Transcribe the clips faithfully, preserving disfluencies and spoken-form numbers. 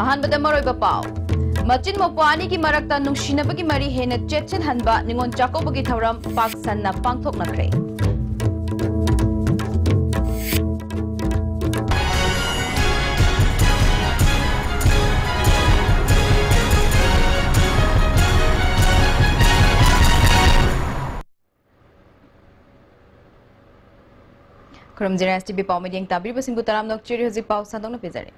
ꯑꯍꯥꯟꯕꯗ ꯃꯔꯨꯑꯣꯏꯕ ꯄꯥꯎ꯫ ꯃꯆꯤꯟ ꯃꯧꯄ꯭ꯋꯥ ꯑꯅꯤꯒꯤ ꯃꯔꯛꯇ ꯅꯨꯡꯁꯤꯅꯕꯒꯤ ꯃꯔꯤ ꯍꯦꯟꯅ ꯆꯦꯠꯁꯤꯜꯍꯟꯕ ꯅꯤꯉꯣꯜ ꯆꯥꯛꯀꯧꯕꯒꯤ ꯊꯧꯔꯝ ꯄꯥꯛ ꯁꯟꯅ ꯄꯥꯡꯊꯣꯛꯅꯈ꯭ꯔꯦ꯫ ꯈꯨꯔꯨꯝꯖꯔꯤ, ꯑꯦꯁ ꯇꯤ ꯚꯤ ꯄꯥꯎ ꯃꯤꯠꯌꯦꯡ ꯇꯥꯕꯤꯔꯤꯕꯁꯤꯡꯕꯨ ꯇꯔꯥꯝꯅ ꯑꯣꯛꯆꯔꯤ꯫ ꯍꯧꯖꯤꯛ ꯄꯥꯎ ꯁꯟꯗꯣꯛꯅ ꯄꯤꯖꯔꯤ꯫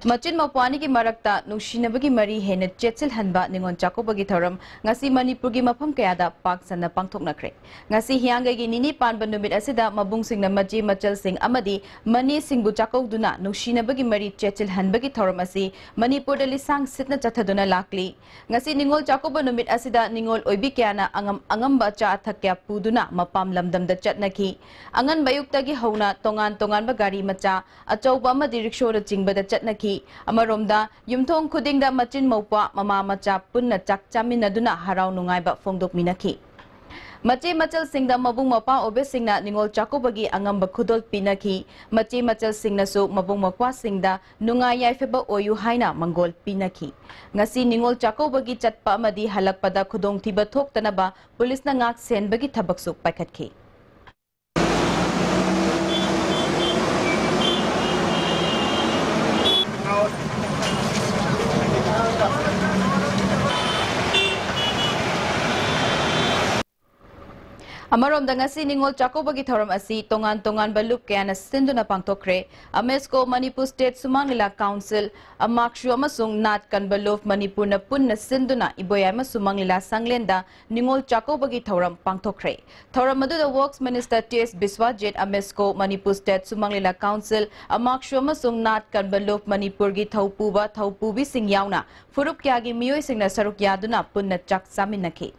ꯃꯆꯤꯟ ꯃꯧꯄ꯭ꯋꯥ ꯑꯅꯤꯒꯤ ꯃꯔꯛꯇ ꯅꯨꯡꯁꯤꯅꯕꯒꯤ ꯃꯔꯤ ꯍꯦꯟꯅ ꯆꯦꯠꯁꯤꯜꯍꯟꯕ ꯅꯤꯉꯣꯜ ꯆꯥꯛꯀꯧꯕꯒꯤ ꯊꯧꯔꯝ ꯉꯁꯤ ꯃꯅꯤꯄꯨꯔꯒꯤ ꯃꯐꯝ ꯀꯌꯥꯗ ꯄꯥꯛ ꯁꯟꯅ ꯄꯥꯡꯊꯣꯛꯅꯈ꯭ꯔꯦ꯫ ꯉꯁꯤ ꯍꯤꯌꯥꯡꯒꯩꯒꯤ ꯅꯤꯅꯤ ꯄꯥꯟꯕ ꯅꯨꯃꯤꯠ ꯑꯁꯤꯗ ꯃꯕꯨꯡꯁꯤꯡꯅ ꯃꯆꯦ ꯃꯆꯜꯁꯤꯡ ꯑꯃꯗꯤ ꯃꯅꯦꯁꯤꯡꯕꯨ ꯆꯥꯛꯀꯧꯗꯨꯅ ꯅꯨꯡꯁꯤꯅꯕꯒꯤ ꯃꯔꯤ ꯆꯦꯠꯁꯤꯜꯍꯟꯕꯒꯤ ꯊꯧꯔꯝ ꯑꯁꯤ ꯃꯅꯤꯄꯨꯔꯗ ꯂꯤꯁꯥꯡ ꯁꯤꯠꯅ ꯆꯠꯊꯗꯨꯅ ꯂꯥꯛꯂꯤ꯫ ꯉꯁꯤ ꯅꯤꯉꯣꯜ ꯆꯥꯛꯀꯧꯕ ꯅꯨꯃꯤꯠ ꯑꯁꯤꯗ ꯅꯤꯉꯣꯜ ꯑꯣꯏꯕꯤ ꯀꯌꯥꯅ ꯑꯉꯝ ꯑꯉꯝꯕ ꯑꯆꯥ ꯑꯊꯛ ꯀꯌꯥ ꯄꯨꯗꯨꯅ ꯃꯄꯥꯝ ꯂꯝꯗꯝꯗ ꯆꯠꯅꯈꯤ꯫ ꯑꯉꯟꯕ ꯑꯌꯨꯛꯇꯒꯤ ꯍꯧꯅ ꯇꯣꯉꯥꯟ ꯇꯣꯉꯥꯟꯕ ꯒꯥꯔꯤ ꯃꯆꯥ, ꯑꯆꯧꯕ ꯑꯃꯗꯤ ꯔꯤꯛꯁꯣꯅꯆꯤꯡꯕꯗ ꯆꯠꯅꯈꯤ꯫ ꯑꯃꯔꯣꯝꯗ ꯌꯨꯝꯊꯣꯡ ꯈꯨꯗꯤꯡꯗ ꯃꯆꯤꯟ ꯃꯧꯄ꯭ꯋꯥ, ꯃꯃꯥ ꯃꯆꯥ ꯄꯨꯟꯅ ꯆꯥꯛ ꯆꯥꯃꯤꯟꯅꯗꯨꯅ ꯍꯔꯥꯎ ꯅꯨꯡꯉꯥꯏꯕ ꯐꯣꯡꯗꯣꯛꯃꯤꯟꯅꯈꯤ꯫ ꯃꯆꯦ ꯃꯆꯜꯁꯤꯡꯗ ꯃꯕꯨꯡ ꯃꯧꯄ꯭ꯋꯥ ꯑꯣꯏꯕꯁꯤꯡꯅ ꯅꯤꯉꯣꯜ ꯆꯥꯛꯀꯧꯕꯒꯤ ꯑꯉꯝꯕ ꯈꯨꯗꯣꯜ ꯄꯤꯅꯈꯤ꯫ ꯃꯆꯦ ꯃꯆꯜꯁꯤꯡꯅꯁꯨ ꯃꯕꯨꯡ ꯃꯧꯄ꯭ꯋꯥꯁꯤꯡꯗ ꯅꯨꯡꯉꯥꯏ ꯌꯥꯏꯐꯕ ꯑꯣꯏꯌꯨ ꯍꯥꯏꯅ ꯃꯪꯒꯣꯜ ꯄꯤꯅꯈꯤ꯫ ꯉꯁꯤ ꯅꯤꯉꯣꯜ ꯆꯥꯛꯀꯧꯕꯒꯤ ꯆꯠꯄ ꯑꯃꯗꯤ ꯍꯜꯂꯛꯄꯗ ꯈꯨꯗꯣꯡꯊꯤꯕ ꯊꯣꯛꯇꯅꯕ ꯄꯨꯂꯤꯁꯅ ꯉꯥꯛ ꯁꯦꯟꯕꯒꯤ ꯊꯕꯛꯁꯨ ꯄꯥꯏꯈꯠꯈꯤ꯫ ꯑꯃꯔꯣꯝꯗ, ꯉꯁꯤ ꯅꯤꯉꯣꯜ ꯆꯥꯛꯀꯧꯕꯒꯤ ꯊꯧꯔꯝ ꯑꯁꯤ ꯇꯣꯉꯥꯟ ꯇꯣꯉꯥꯟꯕ ꯂꯨꯞ ꯀꯌꯥꯅ ꯁꯤꯟꯗꯨꯅ ꯄꯥꯡꯊꯣꯛꯈ꯭ꯔꯦ꯫ ꯑꯃꯦꯁꯀꯣ, ꯃꯅꯤꯄꯨꯔ ꯁ꯭ꯇꯦꯠ ꯁꯨꯃꯥꯡ ꯂꯤꯂꯥ ꯀꯥꯎꯟꯁꯤꯜ, ꯑꯃꯥꯛꯁꯨ ꯑꯃꯁꯨꯡ ꯅꯥꯠ ꯀꯟꯕ ꯂꯨꯞ ꯃꯅꯤꯄꯨꯔꯅ ꯄꯨꯟꯅ ꯁꯤꯟꯗꯨꯅ ꯏꯕꯣꯌꯥꯏꯃ ꯁꯨꯃꯥꯡ ꯂꯤꯂꯥ ꯁꯪꯂꯦꯟꯗ ꯅꯤꯉꯣꯜ ꯆꯥꯛꯀꯧꯕꯒꯤ ꯊꯧꯔꯝ ꯄꯥꯡꯊꯣꯛꯈ꯭ꯔꯦ꯫ ꯊꯧꯔꯝ ꯑꯗꯨꯗ ꯋꯔꯛꯁ ꯃꯤꯅꯤꯁꯇꯔ ꯇꯤ ꯑꯦꯁ ꯕꯤꯁ꯭ꯋꯥꯖꯤꯠ, ꯑꯃꯦꯁꯀꯣ, ꯃꯅꯤꯄꯨꯔ ꯁ꯭ꯇꯦꯠ ꯁꯨꯃꯥꯡ ꯂꯤꯂꯥ ꯀꯥꯎꯟꯁꯤꯜ, ꯑꯃꯥꯛꯁꯨ ꯑꯃꯁꯨꯡ ꯅꯥꯠ ꯀꯟꯕ ꯂꯨꯞ ꯃꯅꯤꯄꯨꯔꯒꯤ ꯊꯧꯄꯨꯕ ꯊꯧꯄꯨꯕꯤꯁꯤꯡ ꯌꯥꯎꯅ ꯐꯨꯔꯨꯞ ꯀꯌꯥꯒꯤ ꯃꯤꯑꯣꯏꯁꯤꯡꯅ ꯁꯔꯨꯛ ꯌꯥꯗꯨꯅ ꯄꯨꯟꯅ ꯆꯥꯛ ꯆꯥꯃꯤꯟꯅꯈꯤ꯫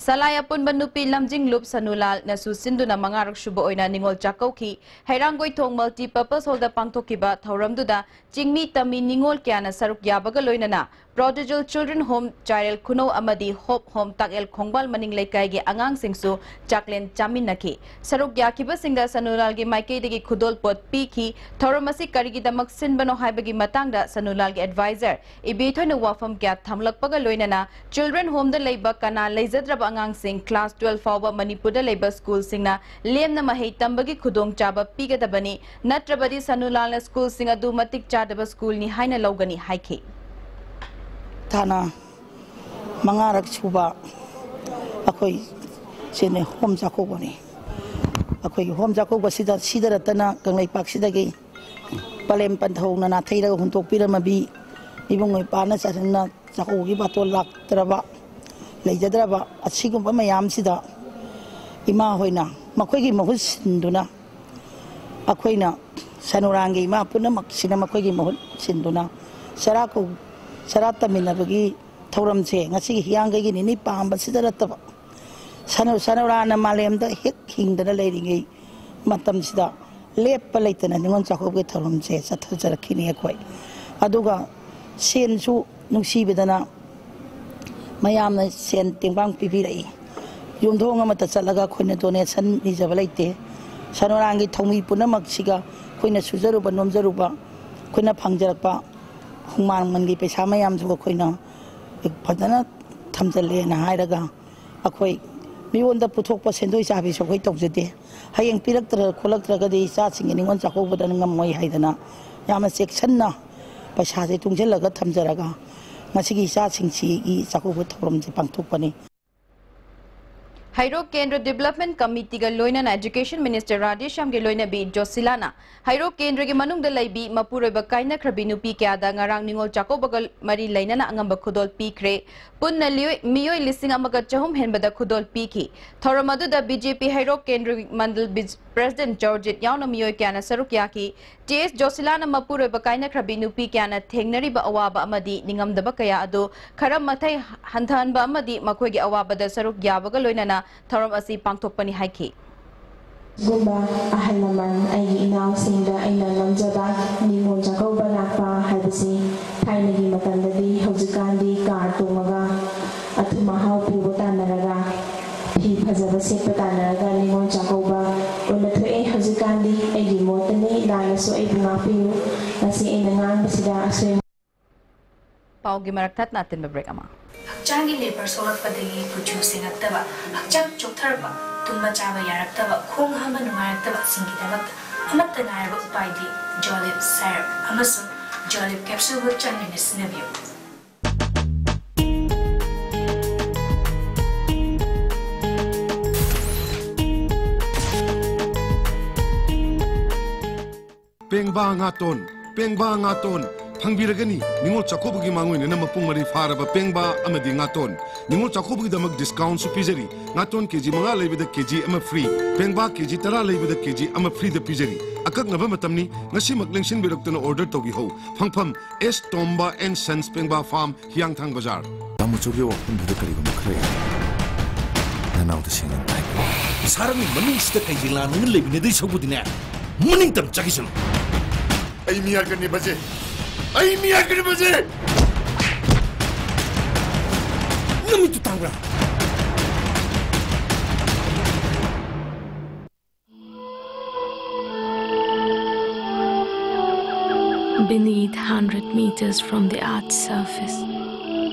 ꯁꯂꯥꯏ ꯑꯄꯨꯟꯕ ꯅꯨꯄꯤ ꯂꯝꯖꯤꯡ ꯂꯨꯞ ꯁꯅꯨꯂꯥꯜꯅꯁꯨ ꯁꯤꯟꯗꯨꯅ ꯃꯉꯥꯔꯛ ꯁꯨꯕ ꯑꯣꯏꯅ ꯅꯤꯉꯣꯜ ꯆꯥꯛꯀꯧꯈꯤ꯫ ꯍꯩꯔꯥꯡꯒꯣꯏꯊꯣꯡ ꯃꯜꯇꯤ ꯄꯔꯄꯁ ꯍꯣꯜꯗ ꯄꯥꯡꯊꯣꯛꯈꯤꯕ ꯊꯧꯔꯝꯗꯨꯗ ꯆꯤꯡꯃꯤ ꯇꯝꯃꯤ ꯅꯤꯉꯣꯜ ꯀꯌꯥꯅ ꯁꯔꯨꯛ ꯌꯥꯕꯒ ꯂꯣꯏꯅꯅ Prodigal Children Home ꯆꯥꯏꯔꯦꯜ ꯈꯨꯅꯧ ꯑꯃꯗꯤ Hope Home ꯇꯥꯛꯌꯦꯜ ꯈꯣꯡꯕꯥꯜ ꯃꯅꯤꯡ ꯂꯩꯀꯥꯏꯒꯤ ꯑꯉꯥꯡꯁꯤꯡꯁꯨ ꯆꯥꯛꯂꯦꯟ ꯆꯥꯃꯤꯟꯅꯈꯤ꯫ ꯁꯔꯨꯛ ꯌꯥꯈꯤꯕꯁꯤꯡꯗ ꯁꯅꯨꯂꯥꯜꯒꯤ ꯃꯥꯏꯀꯩꯗꯒꯤ ꯈꯨꯗꯣꯜ ꯄꯣꯠ ꯄꯤꯈꯤ꯫ ꯊꯧꯔꯝ ꯑꯁꯤ ꯀꯔꯤꯒꯤꯗꯃꯛ ꯁꯤꯟꯕꯅꯣ ꯍꯥꯏꯕꯒꯤ ꯃꯇꯥꯡꯗ ꯁꯅꯨꯂꯥꯜꯒꯤ advisor ꯏꯕꯦꯊꯣꯏꯅ ꯋꯥꯐꯝ ꯀꯌꯥ ꯊꯝꯂꯛꯄꯒ ꯂꯣꯏꯅꯅ Children Home ꯗ ꯂꯩꯕ ꯀꯅꯥ ꯂꯩꯖꯗ꯭ꯔꯕ ꯑꯉꯥꯡꯁꯤꯡ class twelve ꯐꯥꯎꯕ ꯃꯅꯤꯄꯨꯔꯗ ꯂꯩꯕ school ꯁꯤꯡꯅ ꯂꯦꯝꯅ ꯃꯍꯩ ꯇꯝꯕꯒꯤ ꯈꯨꯗꯣꯡꯆꯥꯕ ꯄꯤꯒꯗꯕꯅꯤ, ꯅꯠꯇ꯭ꯔꯕꯗꯤ ꯁꯅꯨꯂꯥꯜꯅ school ꯁꯤꯡ ꯑꯗꯨ ꯃꯇꯤꯛ ꯆꯥꯗꯕ school ꯅꯤ ꯍꯥꯏꯅ ꯂꯧꯒꯅꯤ ꯍꯥꯏꯈꯤ꯫ ꯊꯥꯅ ꯃꯉꯥꯔꯛ ꯁꯨꯕ ꯑꯩꯈꯣꯏ ꯁꯤꯅꯦ Home ꯆꯥꯛꯀꯧꯕꯅꯤ꯫ ꯑꯩꯈꯣꯏꯒꯤ Home ꯆꯥꯛꯀꯧꯕꯁꯤꯗ ꯁꯤꯗ ꯅꯠꯇꯅ ꯀꯪꯂꯩꯄꯥꯛꯁꯤꯗꯒꯤ ꯄꯂꯦꯝ ꯄꯟꯊꯧꯅ ꯅꯥꯊꯩꯔꯒ ꯍꯨꯟꯗꯣꯛꯄꯤꯔꯝꯃꯕꯤ ꯏꯕꯨꯡꯉꯣ ꯏꯄꯥꯅ ꯆꯥꯁꯤꯟꯅ ꯆꯥꯛꯀꯧꯕꯒꯤ ꯕꯥꯇꯣꯟ ꯂꯥꯛꯇ꯭ꯔꯕ, ꯂꯩꯖꯗ꯭ꯔꯕ ꯑꯁꯤꯒꯨꯝꯕ ꯃꯌꯥꯝꯁꯤꯗ ꯏꯃꯥ ꯍꯣꯏꯅ ꯃꯈꯣꯏꯒꯤ ꯃꯍꯨꯠ ꯁꯤꯟꯗꯨꯅ, ꯑꯩꯈꯣꯏꯅ ꯁꯅꯨꯔꯥꯡꯒꯤ ꯏꯃꯥ ꯄꯨꯝꯅꯃꯛꯁꯤꯅ ꯃꯈꯣꯏꯒꯤ ꯃꯍꯨꯠ ꯁꯤꯟꯗꯨꯅ ꯆꯔꯥ ꯀꯧ-, ꯆꯔꯥ ꯇꯝꯃꯤꯟꯅꯕꯒꯤ ꯊꯧꯔꯝꯁꯦ ꯉꯁꯤꯒꯤ ꯍꯤꯌꯥꯡꯒꯩꯒꯤ ꯅꯤꯅꯤ ꯄꯥꯟꯕꯁꯤꯗ ꯅꯠꯇꯕ, ꯁꯅꯨ-, ꯁꯅꯨꯔꯥꯅ ꯃꯥꯂꯦꯝꯗ ꯍꯦꯛ ꯍꯤꯡꯗꯅ ꯂꯩꯔꯤꯉꯩ ꯃꯇꯝꯁꯤꯗ ꯂꯦꯞꯄ ꯂꯩꯇꯅ ꯅꯤꯉꯣꯜ ꯆꯥꯛꯀꯧꯕꯒꯤ ꯊꯧꯔꯝꯁꯦ ꯆꯠꯊꯖꯔꯛꯈꯤꯅꯤ ꯑꯩꯈꯣꯏ꯫ ꯑꯗꯨꯒ ꯁꯦꯟꯁꯨ ꯅꯨꯡꯁꯤꯕꯗꯅ ꯃꯌꯥꯝꯅ ꯁꯦꯟ ꯇꯦꯡꯕꯥꯡ ꯄꯤꯕꯤꯔꯛꯏ꯫ ꯌꯨꯝꯊꯣꯡ ꯑꯃꯠꯇ ꯆꯠꯂꯒ ꯑꯩꯈꯣꯏꯅ donation ꯅꯤꯖꯕ ꯂꯩꯇꯦ꯫ ꯁꯅꯣꯔꯥꯡꯒꯤ ꯊꯧꯃꯤ ꯄꯨꯝꯅꯃꯛꯁꯤꯒ ꯑꯩꯈꯣꯏꯅ ꯁꯨꯖꯔꯨꯕ ꯅꯣꯝꯖꯔꯨꯕ, ꯑꯩꯈꯣꯏꯅ ꯐꯪꯖꯔꯛꯄ ꯍꯨꯃꯥꯡ ꯃꯃꯜꯒꯤ ꯄꯩꯁꯥ ꯃꯌꯥꯝꯁꯨ ꯑꯩꯈꯣꯏꯅ ꯐꯖꯅ ꯊꯝꯖꯤꯜꯂꯦꯅ ꯍꯥꯏꯔꯒ, ꯑꯩꯈꯣꯏ ꯃꯤꯉꯣꯟꯗ ꯄꯨꯊꯣꯛꯄ ꯁꯦꯟꯗꯣꯏ ꯆꯥꯕꯤꯁꯨ ꯑꯩꯈꯣꯏ ꯇꯧꯖꯗꯦ꯫ ꯍꯌꯦꯡ ꯄꯤꯔꯛꯇ꯭ꯔ ꯈꯣꯠꯂꯛꯇ꯭ꯔꯒꯗꯤ ꯏꯆꯥꯁꯤꯡꯒꯤ ꯅꯤꯉꯣꯜ ꯆꯥꯛꯀꯧꯕꯗ ꯉꯝꯃꯣꯏ ꯍꯥꯏꯗꯅ ꯌꯥꯝꯅ ꯆꯦꯛꯁꯤꯟꯅ ꯄꯩꯁꯥꯁꯦ ꯇꯨꯡꯁꯤꯜꯂꯒ ꯊꯝꯖꯔꯒ ꯉꯁꯤꯒꯤ ꯏꯆꯥꯁꯤꯡꯁꯤꯒꯤ ꯆꯥꯛꯀꯧꯕ ꯊꯧꯔꯝꯁꯦ ꯄꯥꯡꯊꯣꯛꯄꯅꯤ꯫ ꯍꯩꯔꯣꯛ ꯀꯦꯟꯗ꯭ꯔ Development Committee ꯒ ꯂꯣꯏꯅꯅ Education Minister ꯔꯥꯙꯦꯁ꯭ꯌꯥꯝꯒꯤ ꯂꯣꯏꯅꯕꯤ ꯖꯣꯁꯤꯂꯥꯅ ꯍꯩꯔꯣꯛ ꯀꯦꯟꯗ꯭ꯔꯒꯤ ꯃꯅꯨꯡꯗ ꯂꯩꯕꯤ ꯃꯄꯨꯔꯣꯏꯕ ꯀꯥꯏꯅꯈ꯭ꯔꯕꯤ ꯅꯨꯄꯤ ꯀꯌꯥꯗ ꯉꯔꯥꯡ ꯅꯤꯉꯣꯜ ꯆꯥꯛꯀꯧꯕꯒ ꯃꯔꯤ ꯂꯩꯅꯅ ꯑꯉꯝꯕ ꯈꯨꯗꯣꯜ ꯄꯤꯈ꯭ꯔꯦ꯫ ꯄꯨꯟꯅ ꯂꯤꯑꯣꯏ-, ꯃꯤꯑꯣꯏ ꯂꯤꯁꯤꯡ ꯑꯃꯒ ꯆꯍꯨꯝ ꯍꯦꯟꯕꯗ ꯈꯨꯗꯣꯜ ꯄꯤꯈꯤ꯫ ꯊꯧꯔꯝ ꯑꯗꯨꯗ B J P ꯍꯩꯔꯣꯛ ꯀꯦꯟꯗ꯭ꯔꯒꯤ ꯃꯟꯗꯜ ꯕꯤꯖ-, President ꯖꯣꯔꯖꯤꯠ ꯌꯥꯎꯅ ꯃꯤꯑꯣꯏ ꯀꯌꯥꯅ ꯁꯔꯨꯛ ꯌꯥꯈꯤ꯫ T S ꯖꯣꯁꯤꯂꯥꯅ ꯃꯄꯨꯔꯣꯏꯕ ꯀꯥꯏꯅꯈ꯭ꯔꯕꯤ ꯅꯨꯄꯤ ꯀꯌꯥꯅ ꯊꯦꯡꯅꯔꯤꯕ ꯑꯋꯥꯕ ꯑꯃꯗꯤ ꯅꯤꯡꯉꯝꯗꯕ ꯀꯌꯥ ꯑꯗꯨ ꯈꯔ ꯃꯊꯩ ꯍꯟꯊꯍꯟꯕ ꯑꯃꯗꯤ ꯃꯈꯣꯏꯒꯤ ꯑꯋꯥꯕꯗ ꯁꯔꯨꯛ ꯌꯥꯕꯒ ꯂꯣꯏꯅꯅ ꯊꯧꯔꯝ ꯑꯁꯤ ꯄꯥꯡꯊꯣꯛꯄꯅꯤ ꯍꯥꯏꯈꯤ꯫ ꯒꯨꯝꯕ ꯑꯍꯜ ꯂꯃꯟ, ꯑꯩꯒꯤ ꯏꯅꯥꯎꯁꯤꯡꯗ ꯑꯩꯅ ꯉꯝꯖꯕ ꯅꯤꯉꯣꯜ ꯆꯥꯛꯀꯧꯕ ꯂꯥꯛꯄ ꯍꯥꯏꯕꯁꯤ ꯊꯥꯏꯅꯒꯤ ꯃꯇꯝꯗꯗꯤ ꯍꯧꯖꯤꯛꯀꯥꯟꯗꯤ ꯀꯥꯔ ꯇꯣꯡꯉꯒ, ꯑꯊꯨꯝ ꯑꯍꯥꯎ ꯄꯨꯕ ꯇꯥꯟꯅꯔꯒ, ꯐꯤ ꯐꯖꯕ ꯁꯦꯠꯄ ꯇꯥꯟꯅꯔꯒ ꯅꯤꯉꯣꯜ ꯆꯥꯛꯀꯧꯕ ꯑꯣꯏꯅ ꯊꯣꯛꯑꯦ꯫ ꯍꯧꯖꯤꯛꯀꯥꯟꯗꯤ ꯑꯩꯒꯤ ꯃꯣꯠꯇꯅꯤ, ꯂꯥꯜꯂꯁꯨ ꯑꯩꯕꯨ ꯉꯥꯛꯄꯤꯌꯨ꯫ ꯉꯁꯤ ꯑꯩꯅ ꯉꯥꯡꯕꯁꯤꯗ ꯑꯁꯣꯏ ꯄꯥꯎꯒꯤ ꯃꯔꯛ ꯊꯠꯅ ꯑꯇꯦꯟꯕ ꯕ꯭ꯔꯦꯛ ꯑꯃ꯫ ꯍꯛꯆꯥꯡꯒꯤ ꯂꯦꯕꯔ ꯁꯣꯛꯂꯛꯄꯗꯒꯤ ꯀꯨꯆꯨ ꯁꯦꯡꯉꯛꯇꯕ, ꯍꯛꯆꯥꯡ ꯆꯣꯛꯊꯔꯛꯄ, ꯇꯨꯝꯕ ꯆꯥꯕ ꯌꯥꯔꯛꯇꯕ, ꯈꯣꯡ ꯍꯥꯝꯕ ꯅꯨꯡꯉꯥꯏꯔꯛꯇꯕꯁꯤꯡꯒꯤꯗꯃꯛꯇ ꯑꯃꯠꯇ ꯉꯥꯏꯔꯕ ꯎꯄꯥꯏꯗꯤ ꯖꯣꯂꯤꯞ ꯁꯥꯏꯔꯞ ꯑꯃꯁꯨꯡ ꯖꯣꯂꯤꯞ ꯀꯦꯞꯁꯨꯜꯕꯨ ꯆꯥꯡ ꯅꯥꯏꯅ ꯁꯤꯖꯤꯟꯅꯕꯤꯌꯨ꯫ ꯄꯦꯡꯕꯥ ꯉꯥꯇꯣꯟ, ꯄꯦꯡꯕꯥ ꯉꯥꯇꯣꯟ ꯐꯪꯕꯤꯔꯒꯅꯤ꯫ ꯅꯤꯉꯣꯜ ꯆꯥꯛꯀꯧꯕꯒꯤ ꯃꯥꯡꯑꯣꯏꯅꯅ ꯃꯄꯨꯡ ꯃꯔꯩ ꯐꯥꯔꯕ ꯄꯦꯡꯕꯥ ꯑꯃꯗꯤ ꯉꯥꯇꯣꯟ꯫ ꯅꯤꯉꯣꯜ ꯆꯥꯛꯀꯧꯕꯒꯤꯗꯃꯛ ꯗꯤꯁꯀꯥꯎꯟꯁꯨ ꯄꯤꯖꯔꯤ꯫ ꯉꯥꯇꯣꯟ ꯀꯦꯖꯤ ꯃꯉꯥ ꯂꯩꯕꯗ ꯀꯦꯖꯤ ꯑꯃ ꯐ꯭ꯔꯤ, ꯄꯦꯡꯕꯥ ꯀꯦꯖꯤ ꯇꯔꯥ ꯂꯩꯕꯗ ꯀꯦꯖꯤ ꯑꯃ ꯐ꯭ꯔꯤꯗ ꯄꯤꯖꯔꯤ꯫ ꯑꯀꯛꯅꯕ ꯃꯇꯝꯅꯤ, ꯉꯁꯤꯃꯛ ꯂꯦꯡꯁꯤꯟꯕꯤꯔꯛꯇꯨꯅ ꯑꯣꯔꯗꯔ ꯇꯧꯕꯤꯍꯧ꯫ ꯐꯪꯐꯝ, ꯑꯦꯁ ꯇꯣꯝꯕ ꯑꯦꯟ ꯁꯟꯁ ꯄꯦꯡꯕꯥ ꯐꯥꯔꯝ, ꯍꯤꯌꯥꯡꯊꯥꯡ ꯕꯖꯥꯔ꯫ ꯇꯥꯃꯣꯆꯧꯒꯤ ꯋꯥꯐꯝꯗꯨꯗ ꯀꯔꯤꯒꯨꯝꯕ ꯈꯔ ꯌꯥꯎ꯫ ꯅꯅꯥꯎꯗ ꯁꯦꯡꯅ ꯇꯥꯏ꯫ ꯁꯍꯔ ꯑꯃꯒꯤ ꯃꯅꯨꯡꯁꯤꯗ ꯀꯩꯒꯤ ꯂꯥꯟꯅ ꯂꯩꯃꯤꯟꯅꯗꯣꯏ ꯁꯔꯨꯛꯄꯨꯗꯤꯅꯦ, ꯃꯅꯤꯡ ꯇꯝ ꯆꯠꯈꯤꯁꯅꯨ꯫ ꯑꯩ ꯃꯤ ꯍꯥꯠꯀꯅꯤ ꯕꯖꯦ꯫ ꯑꯩ ꯃꯤ ꯍꯥꯠꯀꯅꯤ ꯕꯖꯦ꯫ ꯅꯃꯤꯠꯇꯨ ꯇꯥꯡꯕ꯭ꯔꯥ? Beneath, hundred meters from the earth's surface,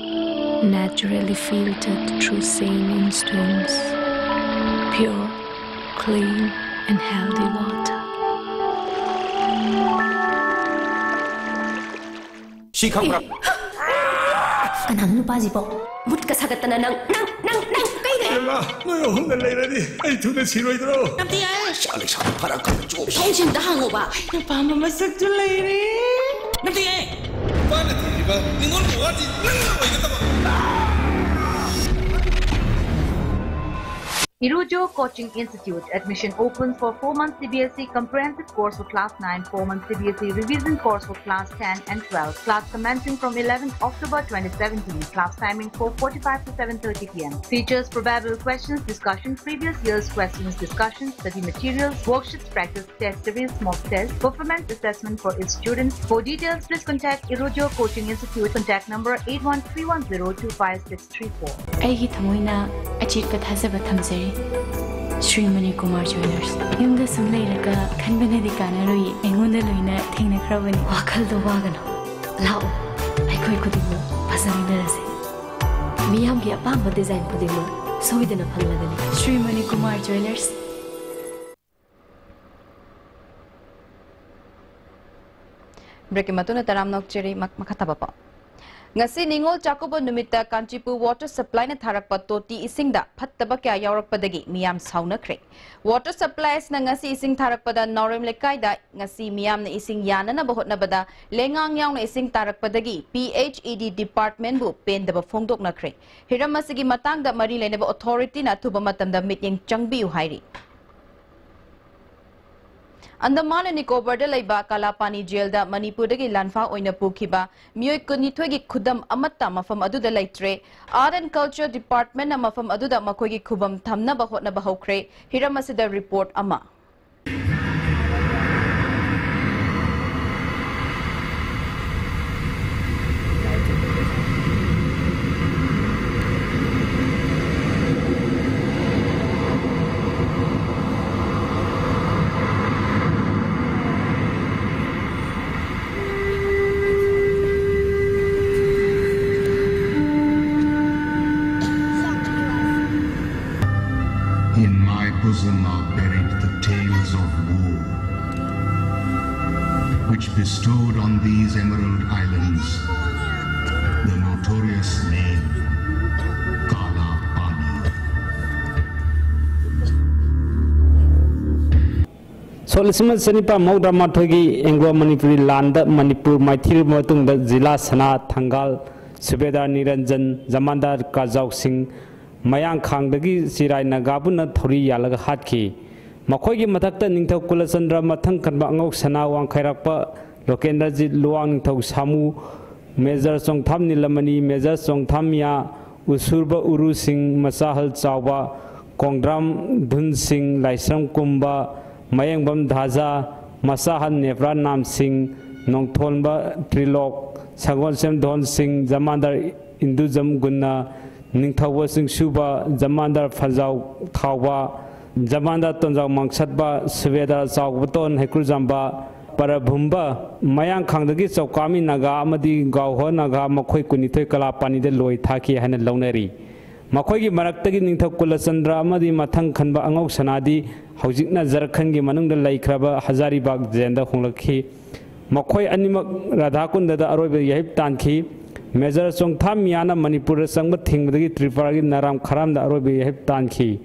naturally filtered through saline stones, pure, clean, and healthy water. ꯁꯤ ꯈꯪꯕ꯭ꯔꯥ? ꯀꯅꯥꯅꯣ ꯅꯨꯄꯥꯁꯤꯕꯣ? ꯕꯨꯠꯀ ꯁꯥꯒꯠꯇꯅ ꯅꯪ, ꯅꯪ, ꯅꯪ, ꯅꯪ ꯀꯩꯗ? ꯏꯕꯦꯝꯃ, ꯅꯣꯏ ꯑꯍꯨꯝꯅ ꯂꯩꯔꯗꯤ ꯑꯩ ꯊꯨꯅ ꯁꯤꯔꯣꯏꯗ꯭ꯔꯣ? ꯅꯝꯊꯤ ꯍꯥꯏ꯫ ꯁꯤ ꯑꯂꯦꯛꯁꯥꯟꯗ꯭ꯔ ꯐꯔꯛ ꯀꯟꯅ ꯆꯣꯞ꯫ ꯁꯣꯝꯁꯤꯡꯗ ꯍꯥꯡꯉꯣꯕ꯫ ꯑꯩꯅ ꯄꯥꯝꯕ ꯃꯁꯛꯁꯨ ꯂꯩꯔꯦ꯫ ꯅꯝꯊꯤ ꯍꯥꯏ꯫ ꯅꯨꯄꯥꯅ ꯊꯤꯔꯤꯕ ꯅꯤꯉꯣꯜꯒꯤ ꯋꯥꯗꯤ ꯅꯪꯅ ꯑꯣꯏꯒꯗꯕ꯫ Irujo Coaching Institute. Admission open for four months C B S E comprehensive course for class nine, four months C B S E revision course for class ten and twelve. Class commencing from eleventh October twenty seventeen. Class timing four forty-five to seven thirty p m. Features: probable questions discussion, previous year's questions discussion, study materials, worksheets, practice test series, mock test, performance assessment for its students. For details, please contact Irujo Coaching Institute. Contact number eight one three one zero two five six three four. ꯑꯩꯒꯤ ꯊꯃꯣꯏꯅ ꯑꯆꯦꯠꯄ ꯊꯥꯖꯕ ꯊꯝꯖꯔꯤ꯫ Shri money Kumar ꯖ꯭ꯋꯦꯂꯔꯁ꯫ ꯌꯨꯝꯗ ꯁꯨꯝ ꯂꯩꯔꯒ ꯈꯟꯕꯅꯗꯤ ꯀꯥꯟꯅꯔꯣꯏꯌꯦ꯫ ꯑꯩꯉꯣꯟꯗ ꯂꯣꯏꯅ ꯊꯦꯡꯅꯈ꯭ꯔꯕꯅꯤ꯫ ꯋꯥꯈꯜꯗꯣ ꯋꯥꯒꯅꯨ꯫ ꯂꯥꯛꯑꯣ, ꯑꯩꯈꯣꯏ ꯈꯨꯗꯤꯡꯃꯛ ꯐꯖꯃꯤꯟꯅꯔꯁꯦ꯫ ꯃꯤꯌꯥꯝꯒꯤ ꯑꯄꯥꯝꯕ ꯗꯤꯖꯥꯏꯟ ꯈꯨꯗꯤꯡꯃꯛ ꯁꯣꯏꯗꯅ ꯐꯪꯂꯒꯅꯤ꯫ ꯁ꯭ꯔꯤ ꯃꯅꯤ ꯀꯨꯃꯥꯔ ꯖ꯭ꯋꯦꯂꯔꯁ꯫ ꯕ꯭ꯔꯦꯛꯀꯤ ꯃꯇꯨꯡꯗ ꯇꯔꯥꯝꯅ ꯑꯣꯛꯆꯔꯤ꯫ ꯃꯛ-, ꯃꯈꯥ ꯇꯥꯕ ꯄꯥꯎ꯫ ꯉꯁꯤ ꯅꯤꯉꯣꯜ ꯆꯥꯛꯀꯧꯕ ꯅꯨꯃꯤꯠꯇ ꯀꯥꯟꯆꯤꯄꯨꯔ ꯋꯥꯇꯔ ꯁꯄ꯭ꯂꯥꯏꯅ ꯊꯥꯔꯛꯄ ꯇꯣꯇꯤ ꯏꯁꯤꯡꯗ ꯐꯠꯇꯕ ꯀꯌꯥ ꯌꯥꯎꯔꯛꯄꯗꯒꯤ ꯃꯤꯌꯥꯝ ꯁꯥꯎꯅꯈ꯭ꯔꯦ꯫ ꯋꯥꯇꯔ ꯁꯄ꯭ꯂꯥꯏ ꯑꯁꯤꯅ ꯉꯁꯤ ꯏꯁꯤꯡ ꯊꯥꯔꯛꯄꯗ ꯅꯥꯎꯔꯦꯝ ꯂꯩꯀꯥꯏꯗ ꯉꯁꯤ ꯃꯤꯌꯥꯝꯅ ꯏꯁꯤꯡ ꯌꯥꯅꯅꯕ ꯍꯣꯠꯅꯕꯗ ꯂꯩꯉꯥꯡ ꯌꯥꯎꯅ ꯏꯁꯤꯡ ꯇꯥꯔꯛꯄꯗꯒꯤ P H E D ꯗꯤꯄꯥꯔꯠꯃꯦꯟꯕꯨ ꯄꯦꯟꯗꯕ ꯐꯣꯡꯗꯣꯛꯅꯈ꯭ꯔꯦ꯫ ꯍꯤꯔꯝ ꯑꯁꯤꯒꯤ ꯃꯇꯥꯡꯗ ꯃꯔꯤ ꯂꯩꯅꯕ ꯑꯣꯊꯣꯔꯤꯇꯤꯅ ꯑꯊꯨꯕ ꯃꯇꯝꯗ ꯃꯤꯠꯌꯦꯡ ꯆꯪꯕꯤꯌꯨ ꯍꯥꯏꯔꯤ꯫ ꯑꯟꯗꯃꯥꯟ ꯑꯦꯟ ꯅꯤꯀꯣꯕꯔꯗ ꯂꯩꯕ ꯀꯥꯂꯥꯄꯥꯅꯤ ꯖꯦꯜꯗ ꯃꯅꯤꯄꯨꯔꯗꯒꯤ ꯂꯥꯟꯐꯥ ꯑꯣꯏꯅ ꯄꯨꯈꯤꯕ ꯃꯤꯑꯣꯏ ꯀꯨꯟꯅꯤꯊꯣꯏꯒꯤ ꯈꯨꯗꯝ ꯑꯃꯠꯇ ꯃꯐꯝ ꯑꯗꯨꯗ ꯂꯩꯇ꯭ꯔꯦ꯫ Art and Culture Departmentꯅ ꯃꯐꯝ ꯑꯗꯨꯗ ꯃꯈꯣꯏꯒꯤ ꯈꯨꯕꯝ ꯊꯝꯅꯕ ꯍꯣꯠꯅꯕ ꯍꯧꯈ꯭ꯔꯦ꯫ ꯍꯤꯔꯝ ꯑꯁꯤꯗ ꯔꯤꯄꯣꯔꯠ ꯑꯃ꯫ In my bosom are buried the tales of war, which bestowed on these emerald islands the notorious name Kala Pani. ꯁꯣꯛ ꯂꯤꯁꯤꯡ ꯑꯃ ꯆꯅꯤꯄꯥꯟ ꯃꯧꯗ꯭ꯔꯥ ꯃꯥꯊꯣꯏꯒꯤ ꯑꯦꯡꯒ꯭ꯂꯣ ꯃꯅꯤꯄꯨꯔꯤ ꯂꯥꯟꯗ ꯃꯅꯤꯄꯨꯔ ꯃꯥꯏꯊꯤꯔꯕ ꯃꯇꯨꯡꯗ ꯖꯤꯂꯥ ꯁꯅꯥ, ꯊꯪꯒꯥꯜ, ꯁꯨꯕꯦꯗꯥꯔ ꯅꯤꯔꯟꯖꯟ, ꯖꯃꯥꯟꯗꯥꯔ ꯀꯥꯖꯥꯎ ꯁꯤꯡ, ꯃꯌꯥꯡꯈꯥꯡꯗꯒꯤ ꯆꯤꯔꯥꯏ ꯅꯥꯒꯥꯕꯨꯅ ꯊꯧꯔꯤ ꯌꯥꯜꯂꯒ ꯍꯥꯠꯈꯤ꯫ ꯃꯈꯣꯏꯒꯤ ꯃꯊꯛꯇ ꯅꯤꯡꯊꯧ ꯀꯨꯂꯆꯟꯗ꯭ꯔ, ꯃꯊꯪ ꯈꯟꯕ ꯑꯉꯧ ꯁꯅꯥ, ꯋꯥꯡꯈꯩꯔꯥꯛꯄ ꯂꯣꯀꯦꯟꯗ꯭ꯔꯖꯤꯠ, ꯂꯨꯋꯥꯡ ꯅꯤꯡꯊꯧ ꯁꯥꯃꯨ, ꯃꯦꯖꯔ ꯆꯣꯡꯊꯥꯝ ꯅꯤꯂꯃꯅꯤ, ꯃꯦꯖꯔ ꯆꯣꯡꯊꯥꯝ ꯃꯤꯌꯥ, ꯎꯁꯨꯔꯕ ꯎꯔꯨ ꯁꯤꯡ, ꯃꯆꯥꯍꯜ ꯆꯥꯎꯕ, ꯀꯣꯡꯗ꯭ꯔꯥꯝ ꯙꯨꯟ ꯁꯤꯡ, ꯂꯥꯏꯁ꯭ꯔꯝ ꯀꯨꯝꯕ, ꯃꯌꯦꯡꯕꯝ ꯙꯥꯖꯥ, ꯃꯆꯥꯍꯟ ꯅꯦꯕ꯭ꯔꯥ ꯅꯥꯝ ꯁꯤꯡ, ꯅꯣꯡꯊꯣꯟꯕ ꯇ꯭ꯔꯤꯂꯣꯛ, ꯁꯒꯣꯜꯁꯦꯝ ꯙꯣꯟ ꯁꯤꯡ, ꯖꯃꯥꯟꯗꯥꯔ ꯏꯟꯗꯨꯖꯝ ꯒꯨꯟꯅ, ꯅꯤꯡꯊꯧꯕ ꯆꯤꯡꯁꯨꯕ, ꯖꯃꯥꯟꯗꯥꯔ ꯐꯖꯥꯎ ꯊꯥꯎꯕ, ꯖꯃꯥꯟꯗꯥꯔ ꯇꯣꯟꯖꯥꯎ ꯃꯥꯡꯁꯠꯄ, ꯁꯨꯕꯦꯗꯥꯔ ꯆꯥꯎꯕꯇꯣꯟ ꯍꯩꯀ꯭ꯔꯨꯖꯥꯝꯕ, ꯄꯔꯚꯨꯝꯕ, ꯃꯌꯥꯡꯈꯥꯡꯗꯒꯤ ꯆꯧꯀꯥꯃꯤ ꯅꯥꯒꯥ ꯑꯃꯗꯤ ꯒꯥꯎꯍꯣ ꯅꯥꯒꯥ, ꯃꯈꯣꯏ ꯀꯨꯟꯅꯤꯊꯣꯏ ꯀꯂꯥꯄꯥꯅꯤꯗ ꯂꯣꯏ ꯊꯥꯈꯤ ꯍꯥꯏꯅ ꯂꯧꯅꯔꯤ꯫ ꯃꯈꯣꯏꯒꯤ ꯃꯔꯛꯇꯒꯤ ꯅꯤꯡꯊꯧ ꯀꯨꯂꯆꯟꯗ꯭ꯔ ꯑꯃꯗꯤ ꯃꯊꯪ ꯈꯟꯕ ꯑꯉꯧ ꯁꯅꯥꯗꯤ ꯍꯧꯖꯤꯛꯅ ꯖꯔꯈꯟꯒꯤ ꯃꯅꯨꯡꯗ ꯂꯩꯈ꯭ꯔꯕ ꯍꯖꯥꯔꯤꯕꯥꯒ ꯖꯦꯜꯗ ꯍꯣꯡꯂꯛꯈꯤ꯫ ꯃꯈꯣꯏ ꯑꯅꯤꯃꯛ ꯔꯥꯙꯥꯀꯨꯟꯗꯗ ꯑꯔꯣꯏꯕ ꯌꯥꯍꯤꯞ ꯇꯥꯟꯈꯤ꯫ ꯃꯦꯖꯔ ꯆꯣꯡꯊꯥꯝ ꯃꯤꯌꯥꯅ ꯃꯅꯤꯄꯨꯔꯗ ꯆꯪꯕ ꯊꯤꯡꯕꯗꯒꯤ ꯇ꯭ꯔꯤꯄꯨꯔꯥꯒꯤ ꯅꯥꯔꯥꯝ ꯈꯔꯥꯝꯗ ꯑꯔꯣꯏꯕ ꯌꯥꯍꯤꯞ ꯇꯥꯟꯈꯤ꯫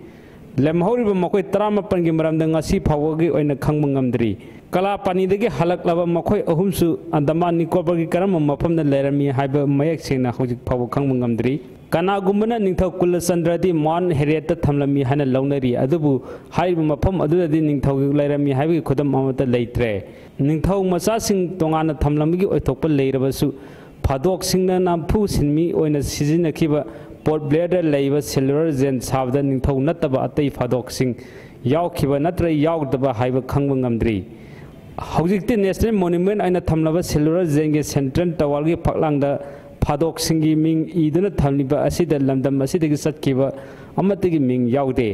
ꯂꯦꯝꯍꯧꯔꯤꯕ ꯃꯈꯣꯏ ꯇꯔꯥꯃꯥꯄꯟꯒꯤ ꯃꯔꯝꯗ ꯉꯁꯤ ꯐꯥꯎꯕꯒꯤ ꯑꯣꯏꯅ ꯈꯪꯕ ꯉꯝꯗ꯭ꯔꯤ꯫ ꯀꯂꯥꯄꯥꯅꯤꯗꯒꯤ ꯍꯜꯂꯛꯂꯕ ꯃꯈꯣꯏ ꯑꯍꯨꯝꯁꯨ ꯑꯟꯗꯃꯥꯟ ꯅꯤꯀꯣꯕꯔꯒꯤ ꯀꯔꯝꯕ ꯃꯐꯝꯗ ꯂꯩꯔꯝꯃꯤ ꯍꯥꯏꯕ ꯃꯌꯦꯛ ꯁꯦꯡꯅ ꯍꯧꯖꯤꯛ ꯐꯥꯎꯕ ꯈꯪꯕ ꯉꯝꯗ꯭ꯔꯤ꯫ ꯀꯅꯥꯒꯨꯝꯕꯅ ꯅꯤꯡꯊꯧ ꯀꯨꯂꯆꯟꯗ꯭ꯔꯗꯤ ꯃꯥꯎꯟꯠ ꯍꯦꯔꯤꯌꯦꯠꯇ ꯊꯝꯂꯝꯃꯤ ꯍꯥꯏꯅ ꯂꯧꯅꯔꯤ, ꯑꯗꯨꯕꯨ ꯍꯥꯏꯔꯤꯕ ꯃꯐꯝ ꯑꯗꯨꯗꯗꯤ ꯅꯤꯡꯊꯧ ꯂꯩꯔꯝꯃꯤ ꯍꯥꯏꯕꯒꯤ ꯈꯨꯗꯝ ꯑꯃꯠꯇ ꯂꯩꯇ꯭ꯔꯦ꯫ ꯅꯤꯡꯊꯧ ꯃꯆꯥꯁꯤꯡ ꯇꯣꯉꯥꯟꯅ ꯊꯝꯂꯝꯕꯒꯤ ꯑꯣꯏꯊꯣꯛꯄ ꯂꯩꯔꯕꯁꯨ, ꯐꯥꯗꯣꯛꯁꯤꯡꯅ ꯅꯝꯐꯨ ꯁꯤꯟꯃꯤ ꯑꯣꯏꯅ ꯁꯤꯖꯤꯟꯅꯈꯤꯕ ꯄꯣꯔꯠ ꯕ꯭ꯂꯦꯌꯔꯗ ꯂꯩꯕ ꯁꯤꯜꯚꯔ ꯖꯦꯟ ꯁꯥꯕꯗ ꯅꯤꯡꯊꯧ ꯅꯠꯇꯕ ꯑꯇꯩ ꯐꯥꯗꯣꯛꯁꯤꯡ ꯌꯥꯎꯈꯤꯕ ꯅꯠꯇ꯭ꯔꯒ ꯌꯥꯎꯗꯕ ꯍꯥꯏꯕ ꯈꯪꯕ ꯉꯝꯗ꯭ꯔꯤ꯫ ꯍꯧꯖꯤꯛꯇꯤ ꯅꯦꯁꯅꯦꯜ ꯃꯣꯅꯨꯃꯦꯟꯠ ꯑꯣꯏꯅ ꯊꯝꯂꯕ ꯁꯤꯜꯚꯔ ꯖꯦꯟꯒꯤ ꯁꯦꯟꯇ꯭ꯔꯦꯜ ꯇꯋꯥꯔꯒꯤ ꯐꯛꯂꯥꯡꯗ ꯐꯥꯗꯣꯛꯁꯤꯡꯒꯤ ꯃꯤꯡ ꯏꯗꯨꯅ ꯊꯝꯂꯤꯕ ꯑꯁꯤꯗ ꯂꯝꯗꯝ ꯑꯁꯤꯗꯒꯤ ꯆꯠꯈꯤꯕ ꯑꯃꯠꯇꯒꯤ ꯃꯤꯡ ꯌꯥꯎꯗꯦ꯫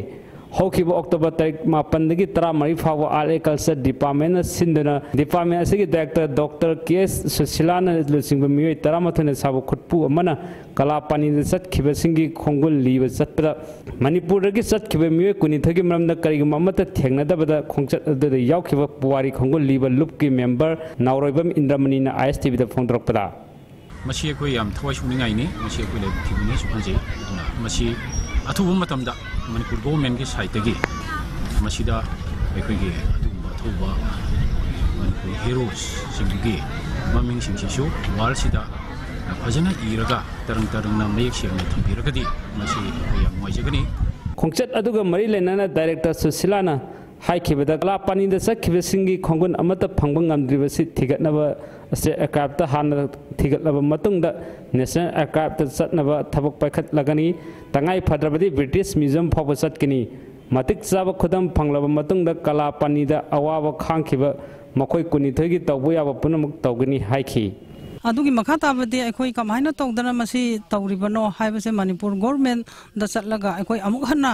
ꯍꯧꯈꯤꯕ ꯑꯣꯛꯇꯣꯕꯔ ꯇꯥꯔꯤꯛ ꯃꯥꯄꯟꯗꯒꯤ ꯇꯔꯥꯃꯔꯤ ꯐꯥꯎꯕ ꯑꯥꯔꯠ ꯑꯦꯟ ꯀꯜꯆꯔ ꯗꯤꯄꯥꯔꯠꯃꯦꯟꯅ ꯁꯤꯟꯗꯨꯅ, ꯗꯤꯄꯥꯔꯠꯃꯦꯟ ꯑꯁꯤꯒꯤ ꯗꯥꯏꯔꯦꯛꯇꯔ ꯗꯣꯛꯇꯔ ꯀꯦ ꯑꯦꯁ ꯁꯨꯁꯤꯂꯥꯅ ꯂꯨꯆꯤꯡꯕ ꯃꯤꯑꯣꯏ ꯇꯔꯥꯃꯥꯊꯣꯏꯅ ꯁꯥꯕ ꯈꯨꯠꯄꯨ ꯑꯃꯅ ꯀꯂꯥꯄꯥꯅꯤꯗ ꯆꯠꯈꯤꯕꯁꯤꯡꯒꯤ ꯈꯣꯡꯒꯨꯜ ꯂꯤꯕ ꯆꯠꯄꯗ, ꯃꯅꯤꯄꯨꯔꯗꯒꯤ ꯆꯠꯈꯤꯕ ꯃꯤꯑꯣꯏ ꯀꯨꯟꯅꯤꯊꯣꯏꯒꯤ ꯃꯔꯝꯗ ꯀꯔꯤꯒꯨꯝꯕ ꯑꯃꯠꯇ ꯊꯦꯡꯅꯗꯕꯗ ꯈꯣꯡꯆꯠ ꯑꯗꯨꯗ ꯌꯥꯎꯈꯤꯕ ꯄꯨꯋꯥꯔꯤ ꯈꯣꯡꯒꯨꯜ ꯂꯤꯕ ꯂꯨꯞꯀꯤ ꯃꯦꯝꯕꯔ ꯅꯥꯎꯔꯣꯏꯕꯝ ꯏꯟꯗ꯭ꯔꯃꯅꯤꯅ ꯑꯥꯏ ꯑꯦꯁ ꯇꯤ ꯚꯤꯗ ꯐꯣꯡꯗꯣꯔꯛꯄꯗ꯫ ꯃꯁꯤ ꯑꯩꯈꯣꯏ ꯌꯥꯝ ꯊꯋꯥꯏ ꯁꯣꯛꯅꯤꯡꯉꯥꯏꯅꯤ꯫ ꯃꯁꯤ ꯑꯩꯈꯣꯏ ꯂꯥꯏꯕꯛ ꯊꯤꯕꯅꯤꯁꯨ ꯈꯟꯖꯩ꯫ ꯑꯗꯨꯅ ꯃꯁꯤ ꯑꯊꯨꯕ ꯃꯇꯝꯗ ꯃꯅꯤꯄꯨꯔ ꯒꯣꯚꯔꯟꯃꯦꯟꯠꯀꯤ ꯁꯥꯏꯠꯇꯒꯤ ꯃꯁꯤꯗ ꯑꯩꯈꯣꯏꯒꯤ ꯑꯗꯨꯒꯨꯝꯕ ꯑꯊꯧꯕ ꯃꯅꯤꯄꯨꯔ ꯍꯦꯔꯣꯁꯁꯤꯡꯗꯨꯒꯤ ꯃꯃꯤꯡꯁꯤꯡꯁꯤꯁꯨ ꯋꯥꯜꯁꯤꯗ ꯐꯖꯅ ꯏꯔꯒ ꯇꯔꯪ ꯇꯔꯪꯅ ꯃꯌꯦꯛ ꯁꯦꯡꯅ ꯊꯝꯕꯤꯔꯒꯗꯤ ꯃꯁꯤ ꯑꯩꯈꯣꯏ ꯌꯥꯝ ꯅꯨꯡꯉꯥꯏꯖꯒꯅꯤ꯫ ꯈꯣꯡꯆꯠ ꯑꯗꯨꯒ ꯃꯔꯤ ꯂꯩꯅꯅ ꯗꯥꯏꯔꯦꯛꯇꯔ ꯁꯨꯁꯤꯂꯥꯅ ꯍꯥꯏꯈꯤꯕꯗ, ꯀꯂꯥ ꯄꯥꯅꯤꯗ ꯆꯠꯈꯤꯕꯁꯤꯡꯒꯤ ꯈꯣꯡꯒꯨꯟ ꯑꯃꯠꯇ ꯐꯪꯕ ꯉꯝꯗ꯭ꯔꯤꯕꯁꯤ ꯊꯤꯒꯠꯅꯕ ꯁ꯭ꯇꯦꯠ ꯑꯥꯔꯀꯥꯏꯚꯇ ꯍꯥꯟꯅ ꯊꯤꯒꯠꯂꯕ ꯃꯇꯨꯡꯗ ꯅꯦꯁꯅꯦꯜ ꯑꯥꯔꯀꯥꯏꯚꯇ ꯆꯠꯅꯕ ꯊꯕꯛ ꯄꯥꯏꯈꯠꯂꯒꯅꯤ꯫ ꯇꯉꯥꯏ ꯐꯗ꯭ꯔꯕꯗꯤ ꯕ꯭ꯔꯤꯇꯤꯁ ꯃ꯭ꯌꯨꯖꯤꯌꯝ ꯐꯥꯎꯕ ꯆꯠꯀꯅꯤ꯫ ꯃꯇꯤꯛ ꯆꯥꯕ ꯈꯨꯗꯝ ꯐꯪꯂꯕ ꯃꯇꯨꯡꯗ ꯀꯂꯥ ꯄꯥꯅꯤꯗ ꯑꯋꯥꯕ ꯈꯥꯡꯈꯤꯕ ꯃꯈꯣꯏ ꯀꯨꯟꯅꯤꯊꯣꯏꯒꯤ ꯇꯧꯕ ꯌꯥꯕ ꯄꯨꯝꯅꯃꯛ ꯇꯧꯒꯅꯤ ꯍꯥꯏꯈꯤ꯫ ꯑꯗꯨꯒꯤ ꯃꯈꯥ ꯇꯥꯕꯗꯤ ꯑꯩꯈꯣꯏ ꯀꯃꯥꯏꯅ ꯇꯧꯗꯅ ꯃꯁꯤ ꯇꯧꯔꯤꯕꯅꯣ ꯍꯥꯏꯕꯁꯦ ꯃꯅꯤꯄꯨꯔ ꯒꯣꯔꯃꯦꯟꯗ ꯆꯠꯂꯒ ꯑꯩꯈꯣꯏ ꯑꯃꯨꯛ ꯍꯟꯅ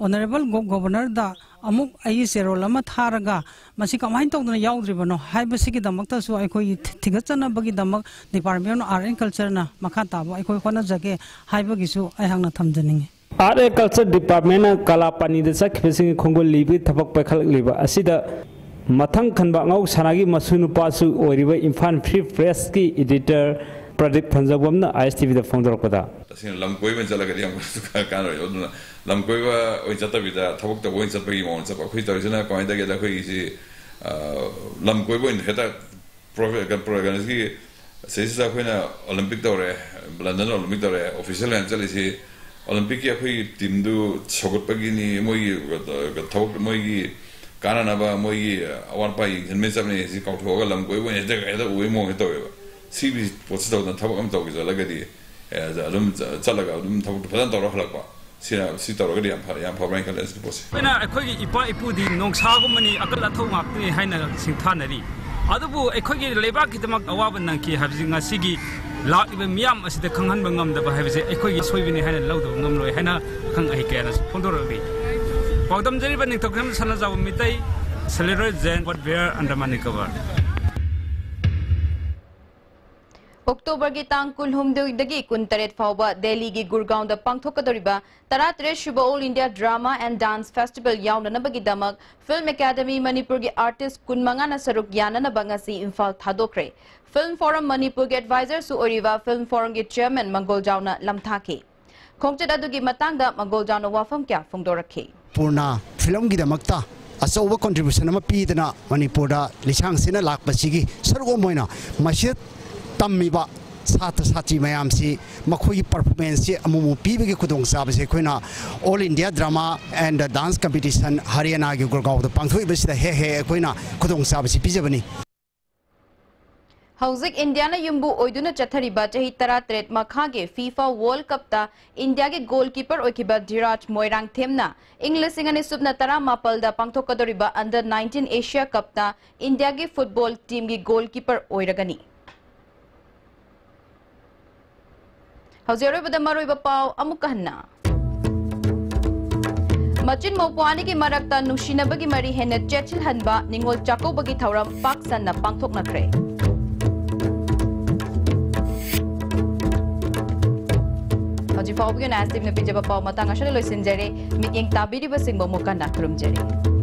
ꯑꯣꯅꯔꯦꯕꯜ ꯒꯣ- ꯒꯣꯕꯔꯅꯔꯗ ꯑꯃꯨꯛ ꯑꯩꯒꯤ ꯆꯦꯔꯣꯜ ꯑꯃ ꯊꯥꯔꯒ ꯃꯁꯤ ꯀꯃꯥꯏꯅ ꯇꯧꯗꯅ ꯌꯥꯎꯗ꯭ꯔꯤꯕꯅꯣ ꯍꯥꯏꯕꯁꯤꯒꯤꯗꯃꯛꯇꯁꯨ ꯑꯩꯈꯣꯏꯒꯤ ꯊꯤ- ꯊꯤꯒꯠꯆꯅꯕꯒꯤꯗꯃꯛ Department of Art and Cultureꯅ ꯃꯈꯥ ꯇꯥꯕ ꯑꯩꯈꯣꯏ ꯍꯣꯠꯅꯖꯒꯦ ꯍꯥꯏꯕꯒꯤꯁꯨ ꯑꯩꯍꯥꯛꯅ ꯊꯝꯖꯅꯤꯡꯉꯤ꯫ Art and Culture Departmentꯅ ꯀꯂꯥ ꯄꯥꯅꯤꯗ ꯆꯠꯈꯤꯕꯁꯤꯡꯒꯤ ꯈꯣꯡꯒꯨꯜ ꯂꯤꯕꯒꯤ ꯊꯕꯛ ꯄꯥꯏꯈꯠꯂꯛꯂꯤꯕ ꯑꯁꯤꯗ ꯃꯊꯪ ꯈꯟꯕ ꯑꯉꯧ ꯁꯅꯥꯒꯤ ꯃꯁꯨ ꯅꯨꯄꯥꯁꯨ ꯑꯣꯏꯔꯤꯕ ꯏꯝꯐꯥꯜ ꯐ꯭ꯔꯤ ꯄ꯭ꯔꯦꯁꯀꯤ ꯏꯗꯤꯇꯔ ꯄ꯭ꯔꯗꯤꯞ ꯊꯟꯖꯧꯕꯝꯅ ꯑꯥꯏ ꯑꯦꯁ ꯇꯤꯚꯤꯗ ꯐꯣꯡꯗꯣꯔꯛꯄꯗ, ꯇꯁꯦꯡꯅ ꯂꯝ ꯀꯣꯏꯕ ꯑꯣꯏꯅ ꯆꯠꯂꯒꯗꯤ ꯌꯥꯝ ꯀꯥꯟꯅꯔꯣꯏ꯫ ꯑꯗꯨꯅ ꯂꯝ ꯀꯣꯏꯕ ꯑꯣꯏꯅ ꯆꯠꯇꯕꯤꯗ ꯊꯕꯛ ꯇꯧꯕ ꯑꯣꯏꯅ ꯆꯠꯄꯒꯤ ꯃꯑꯣꯡꯗ ꯆꯠꯄ꯫ ꯑꯩꯈꯣꯏ ꯇꯧꯔꯤꯁꯤꯅ ꯀꯃꯥꯏꯅ ꯇꯧꯒꯦꯗ, ꯑꯩꯈꯣꯏꯒꯤꯁꯤ ꯂꯝ ꯀꯣꯏꯕ ꯑꯣꯏꯅ ꯍꯦꯛꯇ ꯄ꯭ꯔꯣꯒ꯭ꯔꯥꯝꯁꯤꯒꯤ ꯁꯤꯗꯩꯁꯤꯗ ꯑꯩꯈꯣꯏꯅ ꯑꯣꯂꯦꯝꯄꯤꯛ ꯇꯧꯔꯦ, ꯂꯟꯗꯟ ꯑꯣꯂꯦꯝꯄꯤꯛ ꯇꯧꯔꯦ, ꯑꯣꯐꯤꯁꯤꯌꯦꯜ ꯃꯌꯥꯝ ꯆꯠꯂꯤꯁꯤ ꯑꯣꯂꯦꯝꯄꯤꯛꯀꯤ ꯑꯩꯈꯣꯏꯒꯤ ꯇꯤꯝꯗꯨ ꯁꯧꯒꯠꯄꯒꯤꯅꯤ, ꯃꯣꯏꯒꯤ ꯊꯕꯛ, ꯃꯣꯏꯒꯤ ꯀꯥꯟꯅꯅꯕ, ꯃꯣꯏꯒꯤ ꯑꯋꯥꯠ ꯑꯄꯥ ꯌꯦꯡꯁꯤꯟꯕꯒꯤ ꯆꯠꯄꯅꯤ꯫ ꯁꯤ ꯀꯥꯎꯊꯣꯛꯑꯒ ꯂꯝ ꯀꯣꯏꯕ ꯑꯣꯏꯅ ꯍꯦꯛꯇ, ꯍꯦꯛꯇ ꯎꯕꯒꯤ ꯃꯑꯣꯡꯗ ꯇꯧꯋꯦꯕ꯫ ꯁꯤꯒꯤ ꯄꯣꯠꯁꯤ ꯇꯧꯗꯅ ꯊꯕꯛ ꯑꯃ ꯇꯧꯒꯦ ꯆꯠꯂꯒꯗꯤ, ꯑꯦ, ꯑꯗꯨꯝ ꯆꯠꯂꯒ ꯑꯗꯨꯝ ꯊꯕꯛꯇꯣ ꯐꯖꯅ ꯇꯧꯔ ꯍꯜꯂꯛꯄ꯫ ꯁꯤꯅ, ꯁꯤ ꯇꯧꯔꯒꯗꯤ ꯌꯥꯝ ꯐꯔꯦ, ꯌꯥꯝ ꯐꯕ꯭ꯔꯥ ꯍꯥꯏꯅ ꯈꯜꯂꯦ ꯑꯁꯤꯒꯤ ꯄꯣꯠꯁꯦ꯫ ꯑꯩꯈꯣꯏꯅ ꯑꯩꯈꯣꯏꯒꯤ ꯏꯄꯥ ꯏꯄꯨꯗꯤ ꯅꯣꯡꯁꯥꯒꯨꯝꯕꯅꯤ, ꯑꯀꯜ ꯑꯊꯧ ꯉꯥꯛꯇꯅꯤ ꯍꯥꯏꯅ ꯁꯤꯡꯊꯥꯅꯔꯤ꯫ ꯑꯗꯨꯕꯨ ꯑꯩꯈꯣꯏꯒꯤ ꯂꯩꯕꯥꯛꯀꯤꯗꯃꯛ ꯑꯋꯥꯕ ꯅꯪꯈꯤ ꯍꯥꯏꯕꯁꯤ ꯉꯁꯤꯒꯤ ꯂꯥꯛꯂꯤꯕ ꯃꯤꯌꯥꯝ ꯑꯁꯤꯗ ꯈꯪꯍꯟꯕ ꯉꯝꯗꯕ ꯍꯥꯏꯕꯁꯦ ꯑꯩꯈꯣꯏꯒꯤ ꯑꯁꯣꯏꯕꯅꯤ ꯍꯥꯏꯅ ꯂꯧꯗꯕ ꯉꯝꯂꯣꯏ ꯍꯥꯏꯅ ꯑꯈꯪ ꯑꯍꯩ ꯀꯌꯥꯅꯁꯨ ꯐꯣꯡꯗꯣꯔꯛꯂꯤ꯫ ꯄꯥꯎꯗꯝꯖꯔꯤꯕ ꯅꯤꯡꯊꯧꯖꯝ ꯁꯅꯥꯖꯥꯎꯕ Meitei, Salilroy Jain, Port Blair, Andaman Nicobar꯫ ꯑꯣꯛꯇꯣꯕꯔꯒꯤ ꯇꯥꯡ ꯀꯨꯟꯍꯨꯝꯗꯣꯏꯗꯒꯤ ꯀꯨꯟꯇꯔꯦꯠ ꯐꯥꯎꯕ ꯗꯦꯜꯂꯤꯒꯤ ꯒꯨꯔꯒꯥꯎꯟꯗ ꯄꯥꯡꯊꯣꯛꯀꯗꯧꯔꯤꯕ ꯇꯔꯥꯇꯔꯦꯠ ꯁꯨꯕ All India Drama and Dance Festival ꯌꯥꯎꯅꯅꯕꯒꯤꯗꯃꯛ Film Academy ꯃꯅꯤꯄꯨꯔꯒꯤ ꯑꯥꯔꯇꯤꯁ ꯀꯨꯟꯃꯉꯥꯅ ꯁꯔꯨꯛ ꯌꯥꯅꯅꯕ ꯉꯁꯤ ꯏꯝꯐꯥꯜ ꯊꯥꯗꯣꯛꯈ꯭ꯔꯦ꯫ Film Forum ꯃꯅꯤꯄꯨꯔꯒꯤ ꯑꯦꯗꯚꯥꯏꯖꯔꯁꯨ ꯑꯣꯏꯔꯤꯕ Film Forumꯒꯤ ꯆꯤꯌꯔꯃꯦꯟ ꯃꯪꯒꯣꯜꯖꯥꯎꯅ ꯂꯝꯊꯥꯈꯤ꯫ ꯈꯣꯡꯆꯠ ꯑꯗꯨꯒꯤ ꯃꯇꯥꯡꯗ ꯃꯪꯒꯣꯜꯖꯥꯎꯅ ꯋꯥꯐꯝ ꯀꯌꯥ ꯐꯣꯡꯗꯣꯔꯛꯈꯤ꯫ ꯄꯨꯔꯅ ꯐꯤꯂꯝꯒꯤꯗꯃꯛꯇ ꯑꯆꯧꯕ ꯀꯣꯟꯇ꯭ꯔꯤꯕ꯭ꯌꯨꯁꯟ ꯑꯃ ꯄꯤꯗꯅ ꯃꯅꯤꯄꯨꯔꯗ ꯂꯤꯁꯥꯡꯁꯤꯟꯅ ꯂꯥꯛꯄꯁꯤꯒꯤ ꯁꯔꯨꯛ ꯑꯃ ꯑꯣꯏꯅ ꯃꯁꯤꯗ ꯇꯝꯃꯤꯕ ꯁꯥꯇ꯭ꯔ ꯁꯥꯇ꯭ꯔꯤ ꯃꯌꯥꯝꯁꯤ ꯃꯈꯣꯏꯒꯤ ꯄꯔꯐꯣꯔꯃꯦꯟꯁꯁꯤ ꯑꯃꯨꯛ ꯑꯃꯨꯛ ꯄꯤꯕꯒꯤ ꯈꯨꯗꯣꯡꯆꯥꯕꯁꯤ ꯑꯩꯈꯣꯏꯅ All India Drama and Dance Competition ꯍꯔꯤꯌꯥꯅꯥꯒꯤ ꯒꯨꯔꯒꯥꯎꯗ ꯄꯥꯡꯊꯣꯛꯏꯕꯁꯤꯗ ꯍꯦꯛ ꯍꯦꯛ ꯑꯩꯈꯣꯏꯅ ꯈꯨꯗꯣꯡꯆꯥꯕꯁꯤ ꯄꯤꯖꯕꯅꯤ꯫ ꯍꯧꯖꯤꯛ ꯏꯟꯗꯤꯌꯥꯅ ꯌꯨꯝꯕꯨ ꯑꯣꯏꯗꯨꯅ ꯆꯠꯊꯔꯤꯕ ꯆꯍꯤ ꯇꯔꯥꯇꯔꯦꯠ ꯃꯈꯥꯒꯤ FIFA World Cupꯇ ꯏꯟꯗꯤꯌꯥꯒꯤ ꯒꯣꯜꯀꯤꯄꯔ ꯑꯣꯏꯈꯤꯕ ꯙꯤꯔꯥꯖ ꯃꯣꯏꯔꯥꯡꯊꯦꯝꯅ ꯏꯪ ꯂꯤꯁꯤꯡ ꯑꯅꯤ ꯁꯨꯞꯅ ꯇꯔꯥꯃꯥꯄꯜꯗ ꯄꯥꯡꯊꯣꯛꯀꯗꯧꯔꯤꯕ Under nineteen Asia Cupꯇ ꯏꯟꯗꯤꯌꯥꯒꯤ ꯐꯨꯠꯕꯣꯜ ꯇꯤꯝꯒꯤ ꯒꯣꯜꯀꯤꯄꯔ ꯑꯣꯏꯔꯒꯅꯤ꯫ ꯍꯧꯖꯤꯛ ꯑꯔꯣꯏꯕꯗ ꯃꯔꯨꯑꯣꯏꯕ ꯄꯥꯎ ꯑꯃꯨꯛꯀ ꯍꯟꯅ꯫ ꯃꯆꯤꯟ ꯃꯧꯄ꯭ꯋꯥ ꯑꯅꯤꯒꯤ ꯃꯔꯛꯇ ꯅꯨꯡꯁꯤꯅꯕꯒꯤ ꯃꯔꯤ ꯍꯦꯟꯅ ꯆꯦꯠꯁꯤꯜꯍꯟꯕ ꯅꯤꯉꯣꯜ ꯆꯥꯛꯀꯧꯕꯒꯤ ꯊꯧꯔꯝ ꯄꯥꯛ ꯁꯟꯅ ꯄꯥꯡꯊꯣꯛꯅꯈ꯭ꯔꯦ꯫ ꯍꯧꯖꯤꯛ ꯐꯥꯎꯕꯒꯤ ꯑꯣꯏꯅ ꯑꯦꯁ ꯇꯤꯚꯤꯅ ꯄꯤꯖꯕ ꯄꯥꯎ ꯃꯇꯥꯡ ꯑꯁꯤꯗ ꯂꯣꯏꯁꯤꯟꯖꯔꯦ꯫ ꯃꯤꯠꯌꯦꯡ ꯇꯥꯕꯤꯔꯤꯕꯁꯤꯡꯕꯨ ꯑꯃꯨꯛ ꯍꯟꯅ ꯈꯨꯔꯨꯝꯖꯔꯤ꯫